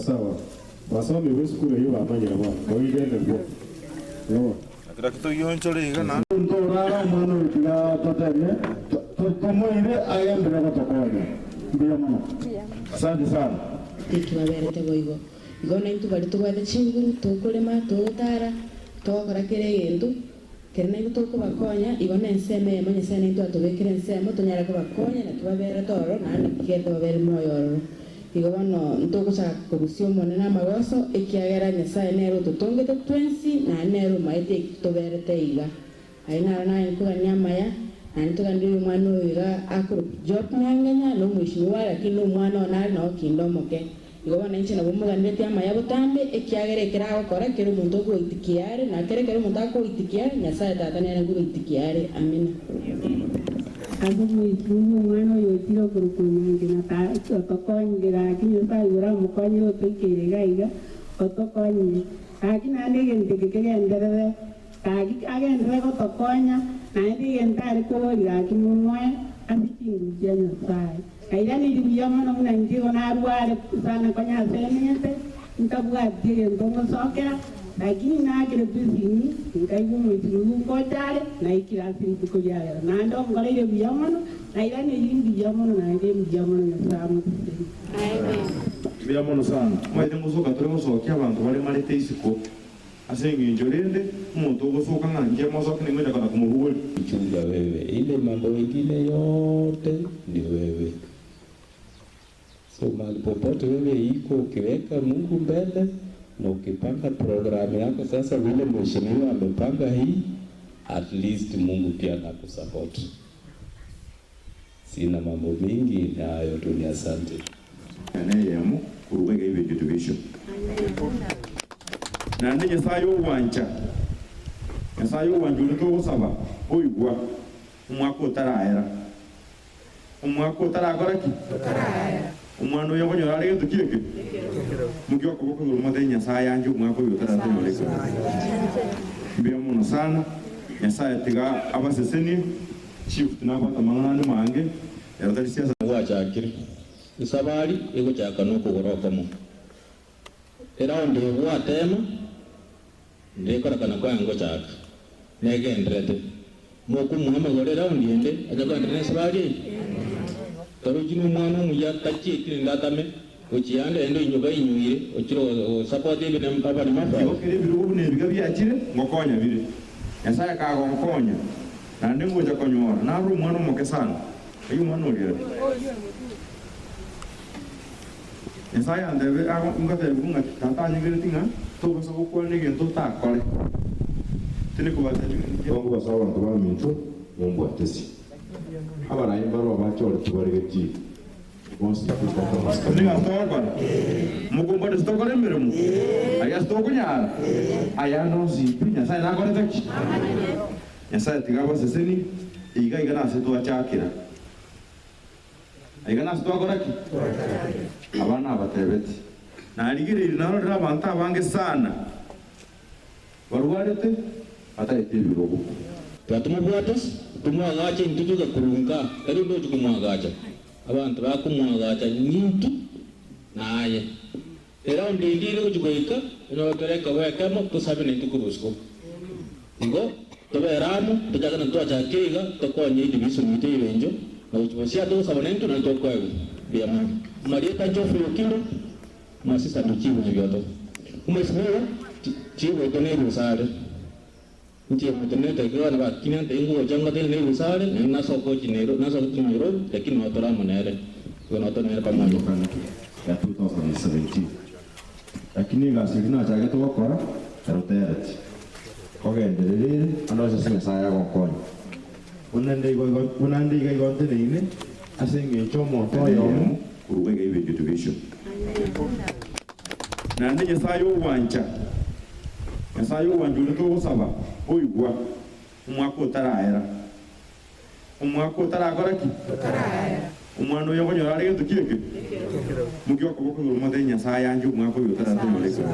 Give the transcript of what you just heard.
Sawa, basomi b'esukuru eyio bamanyire bono, oigene bwo. Bono. Ntorara omwana oyo tiga toteme tomoire agenderere gotokonya. Mbuya mono. Asante sana. Titwaberete boigo. Igo naintwe baria tobwate chinguru, tokorema, togotara, togokora kera egento, Kere naintwe tokobakonya, igo nensemo eyemo Nyasae naintwe atobekere ensemo tonyare kobakonya na kibaberete ororo naende naki tobabere moyo ororo. Igo bono ntogochaka korusia Omonene amagoso, ekiagera Nyasae nere ototongete twensi naende nere omaete eki toberete iga. Ayio naro naye nkogania amaya, naende toganirie omwana oyo iga akorokwa Job Nyangenya, na omweshimiwa lakini nomwana one are nao kinde omoke. Igo bono inche nabo moganeretie amaya botambe, ekiagera ekero agokora kera omonto ogoitikia are, na kera ekero omonto akoitikia, Nyasae Tata nere nkogoitikia are. Amina. Ase omoisia bw'omwana oyo ochire okorokwa Onyangi na otokonyire gaki Nyasae igoro amokonyire otoikeire iga iga otokonyire gaki naende egento eke kegenderere gaki agenderere gotokonya naende egento are koboria gaki momoe ase chinguru chia Nyasae. Nairaneirie buya mono buna inche igo narware sana konya ase emenyete, ntabwati egento ngosokera, lakini naakeretwe esimi, nkaigwa omoisingu ngocha are, naikire ase rituko ria rero. Naende onkoreire buya mono, nairaneirie mbuya mono naende mbuya mono Nyasae amosesenie. Mbuya mono sana. Omanyete ngosoka tore gosokia abanto baremarete isiko. Ase engencho rende, omonto ogosoka ng'a inche mosoke nigo ngocha kona komobogoria. Chunga wewe, ile mambo mengine yote ni wewe. So mahali popote wewe iko, ukiweka Mungu mbele na ukipanga programu yako sasa vile mheshimiwa amepanga hii, at least Mungu pia anakusupport. Sina mambo mingi, ni hayo tu, ni asante. Neyemo korwa iga ebinto ebisio. Naende Nyasae ogwancha, Nyasae ogwancha oria togosaba, oigwa, omwaka otaraera. Omwaka otarakora ki? Omwana oyo okonyora are gento ki eke? Mokia okoboko igoro motebie Nyasae anche omwaka oyo otaratonyora ekero. Mbuya mono sana, Nyasae tiga abasesenie, chief tinabwate amang'ana ande mange, ero tari siasa. Gwachakire. Esabari egochaka nokogoro okomo. Eraundi eye gwateema, ndekorekana kwaye ngochaka, negenderete. Mokomoa amagoro eraundi ende, ache koenderera nesabari eye? Tarochi nomwana omuya tachieti naende atame, gochia ande naende oinyoka ainyoire, ochire gosapota ebinema abarema Igo abwo. kera ebirogo buna ebiga biachire, ngokonya bire. Nyasae akagonkonya, naende ngocha konyora, narore omwana omoke sana. Ayio omwana oria ere. Nyasae antebe, Ngotebiwe ng'a tata anyegereti ng'a tobasa gokwana egento otakore. Tindi kobatebia ng'a ninche. Nkobasa abanto baminto mombwatesi. Abarai mbareo abachoretwe bare getii, bonsi tibakwa amasikani. Nigo togokora? Mokombwatesi tokore emeremo? Aye ase tokonyara? Aya ande onsi pi Nyasae nakorete ki? Nyasae tiga abaseseni, iga iga nase twachakera. Aiga nase twakora ki? Aba nabatebeti. Narigereirie narorire abanto abange sana barwarete batagete ebirogo. Tiga tomobwate, tomwagache intwe toika korwa nka, tari onde ogochia komwagacha. Abanto bakomwagacha nintwe na aye. Eraundi ende ere gochia goika, onyore tore ekebo ekemo, tosabe naintwe korwa isiko. Igo, tobere amo, tochake na twachake iga, tokonye edivision yaito y'ebencho, na gochia bosio atogosaba naintwe nario tokoegwa. Mbuya mono. Amarieta Geoffrey Okindo, Omwasistant o Chief Nyabioto. Omweshimiwa, Chief oito nerusa are. Inche motenenete ekero nabakinia nte ingocha ngotenene nerusa are, naende nasoka gochia Nairobi, nasogete Nairobi, lakini noo tore amo nere. Igo noo tore nere pamoja. Ya 2017. Lakini egasi eria nachagete gokora erotereti, kogenderera ere ande onsi ase Nyasae agonkonya. Buna nde igo igo buna nde iga igo nteneine ase engencho omonto oyomo korwa iga ebinto ebisio. Naende Nyasae ogwancha, Nyasae ogwancha oria togosaba, oigwa, omwaka otaraera. Omwaka otarakora ki? Omwana oyo okonyora are gento ki eke? Mokia okoboko igoro motebie Nyasae anche omwaka oyo otaratonyora ekero.